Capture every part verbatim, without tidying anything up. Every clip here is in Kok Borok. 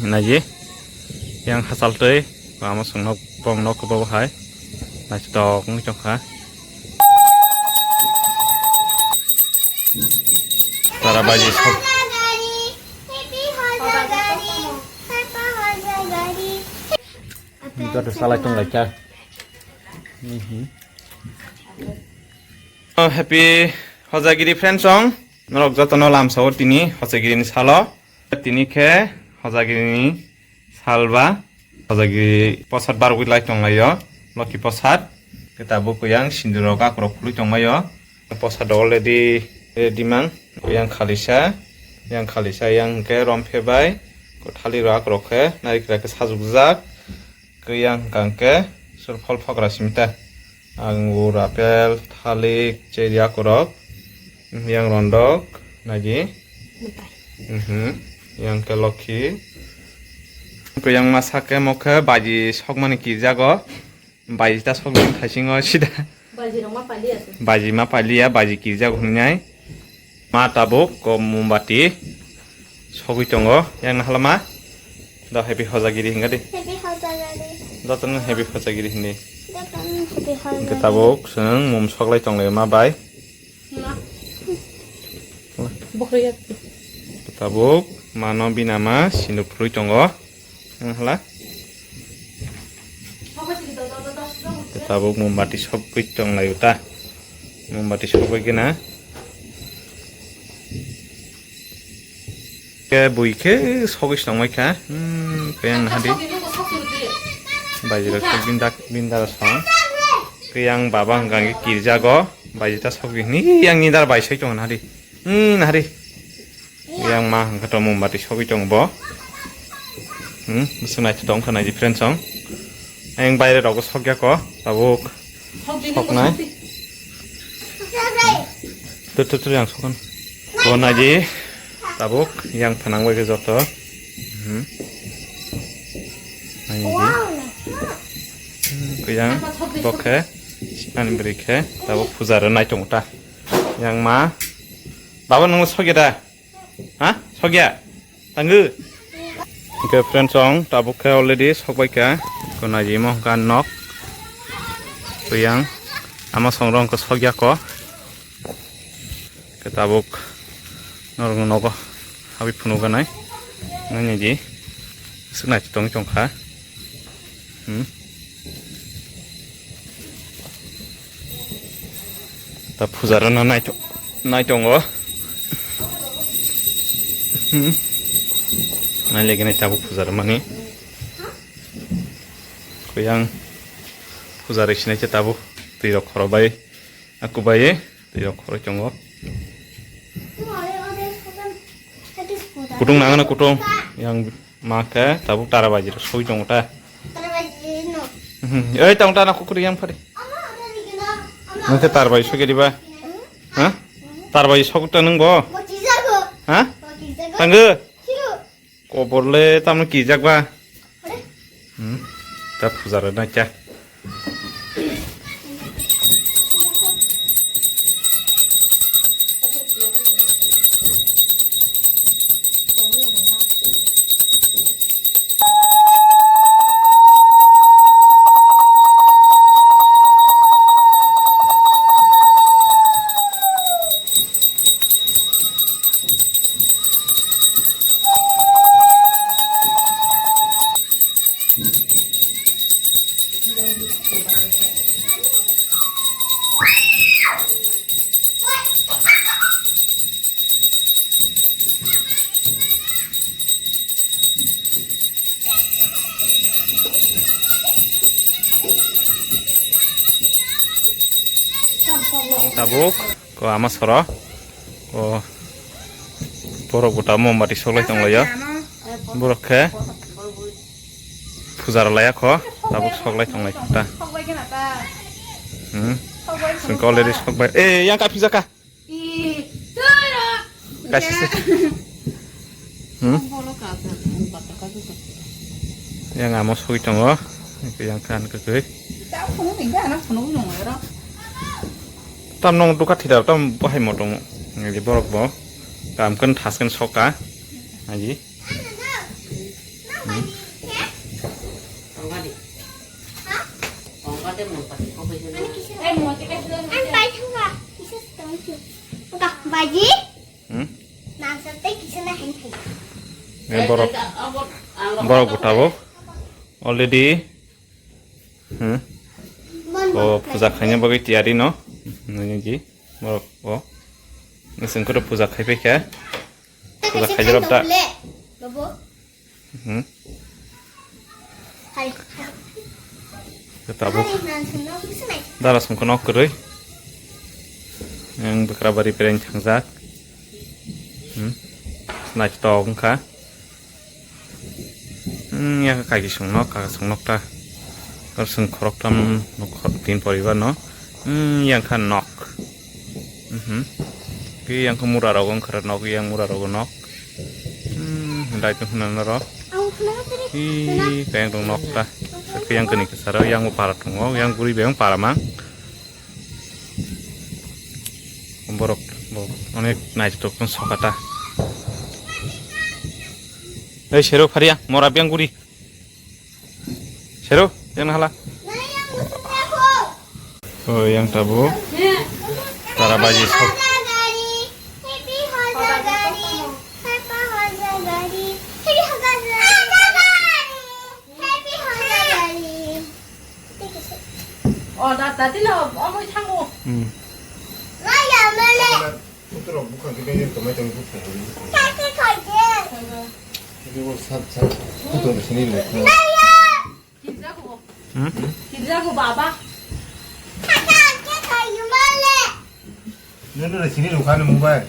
Naji, yang hachal twi, ama songno bong nok bo hai. Naji tok wng tongkha. Tara baji sok. Joto salai tong lai kha. Mhm. Oh, happy Hojagiri friends song. Norok jotono lamsao tini Hojagiri ni salo. Tini khe Hojagiri ni salba. Hojagiri posad barogwi lai tonglaio. Loki posad. Khe tabuk yang sindurok akorok khulwi tonglaio. Posad already ready mang. Yang khalisa. Yang khalisa yang khe romphe bai. Kothalirok akorok khe narikra khe sajukjak. Khe yang hwnkha khe sur phol phokra simi ta. Angur, apel, thalik, cherry akorok, yang rondok, naji. Mwtai. Mhm. Yang ke lokhi. Yang masa ke mokhe baji sokmani kirjago. Baji ta sokmani thaisingo sida. Baji rok ma paliya se. Baji ma paliya, baji kirjago hinai. Ma tabuk ko mombati sogwi tongo. Yang nahalama. Da happy Hojagiri hinga di. Happy Hojagiri. Jotono happy Hojagiri hindi. Jotono happy Hojagiri. Hingke tabuk chwng mum soklai tonglai ma bai. Bokroya. Tabuk mano bina ma sinduk phurwi tongo. Yang hala. Tabuk mombati sogwi tonglai uta. Mombati sogwi gina. Ke bui khe sogwi songmai kha. Hmm, khe yang hadi. Baji rok khe bindak, bindar song. Khe yang baba hwnkha khe kirjago. Baji ta sogwi hini yang nidar bai soi tongo hadi. Hmm, hadi. Yang ma hwnkha to mombati sogwi tongo bo. Hmm, bwswk naithotok wngkha nai difference song. Yang baire rok sogya ko. Tabuk. Soknai. Tur, tur, tur, yang sokon. Bo naji. Tabuk, yang phanang bai khe joto. Hmm. Naji. Hmm, khe yang bokhe. Ani beri khe. Tabuk puja rw nai tongo ta. Yang ma. Baba nung sogya da? Ha? Sogya? Tangwi? Hingke friends song tabuk khe already sokbai kha. Ko naijimo hwnkha nok. Kuyang. Ama songrong khe sokya ko. Khe tabuk norok nogo habwi phunuk ganai. Nini di. Swknai tongwi tongkha. Hmm. Ta puja rwna nai to-, nai tongo. Hmm. Nai legene tabuk puja rwmani. Kuyang puja rwsinai khe tabuk twi rok khoro bai. Aku bai twi rok khoro tongo. Kutung nangano kutung yang ma khe tabuk tara baji rok soi tongo ta. Tara baji no. Hmm. Ei tong ta na kukuri yang phari. Nang khe tar bai soi khe diba? Hmm? Ha? Tar bai sok ta nung bo? Bo kijago. Ha? Bo kijago. Tanggo. Siro. Kobor le tamno kijak ba? Are. Hmm. Ta puja rwna kya? Tabuk ko ama soro ko borok buta mombati soklai tonglaio. Borok khe puja rwlaiya kho, tabuk soklai tonglai kho ta. Hmm. Sengkhe already sokbai. Eh, yang ka phijaka. Kaisa se. Hmm? Yang amo soi tongo. Yang kan ke ke. Tam nong duka thida tam bahai motong. Ngi borok bo. Kam kan thas kan soka. Aji. Ji? Hmm? Mangsa tei kisa na hai thai. Eh, borok, borok bo tabuk already. Hmm? Mon, oh, mon, puja khaina bagwi tiyari no. Nini ji, borok, oh. Nini sengkoro puja khai paikha. Puja khai jorok da. Babu. Hmm. Hai. Tabuk. Hai, nan sung nok, sung nai. Dara sungkha nok kwrwi. Yang bwkra bari bereng thangjak. Hmm. Nai tok wngkha. Hmm, yang kaki sung nok, kaka sung nok ta. Kar sung khorok tam nok tin poribar no. Hmm, yang kha nok. Mhm. Ki yang kha mura rogo wngkha nok, yang mura rogo nok. Hmm, dai tong hwnna norok. Hi, kayang tong nok ta. Kayang kani kesaro, yang para tongo, yang guri beng para mang. Borok, borok, onek nai tok tong sokata. Ei, sero pharia, mora beng guri. Sero, yang hala. Oh, yang tabu. Tara baji sok. Oh, da, da, dilo, omo thango. Hmm. Putra bukan kita yang kemai tong bukan. Ini mau sat sat. Putra di sini loh. Hirjago. Hmm? Hirjago baba. Nunu na sini luka na mobile.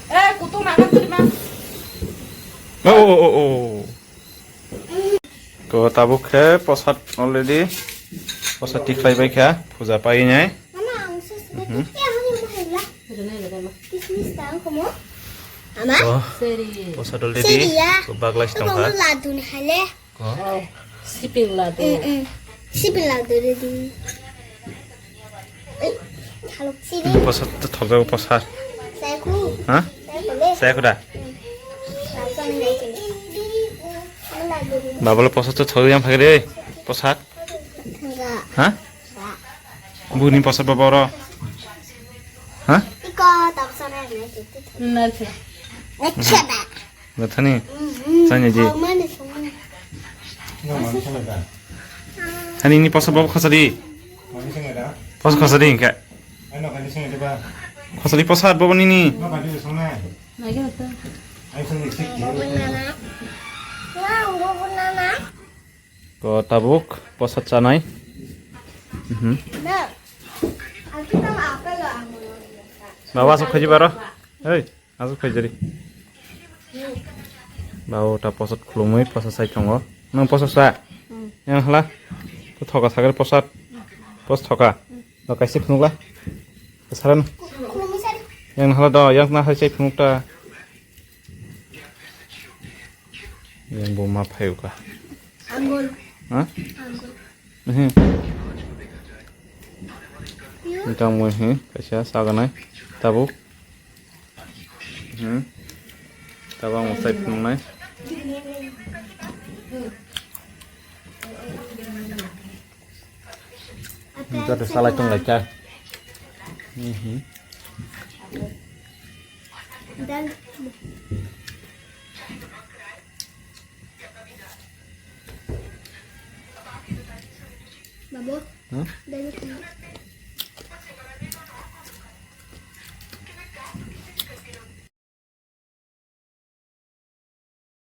Eh, kutung makan tu di mas. Oh, oh, oh, oh. Ko tabuk khe posat already. Posat tikhlai bai kha. Puja pai nai. Mama, ang sus. Mhm. Kismis tang komo. Ama? Oh, posat already. Seri ya. Ko baglai tong kha. Ladu ni hale. Ko? Oh, siping ladu. Mm, mm. Siping ladu ready. Ai, halok sini. Ini posat to thok jago posat. Saiku. Ha? Saiku le. Saiku da. Mm. Langsung naik ini. Ladu. Babalo posat to thok yang phagre posat. Enggak. Ha? Enggak. Buni posat babaro. Ha? Iko tak sana naik itu. Naik. Naik siapa? Gathani. Sanya ji. Hani ni posa bobo khosadi. Posa khosadi hingke. Khosadi posa bobo nini. Ko tabuk posa chanai. Mhm. Baba sok khaji baro. Hei. Aswk khaijari. Bao ta posot khulumui posa sai tongo. Nang posa sa? Hmm. Yang hala. To thoka sagari posat. Pos thoka. Do kaisi phunukla. Saran. Yang hala do, yang na hai sai phunukta. Yang bo ma phayuka. Angul. Ha? Angul. Mhm. Tang mui hi kaisa saganai tabuk. Hmm. Tabang mo sai phunuknai. Jata salai tong lai ka. Mhm. Babu. Hmm? Dari sini.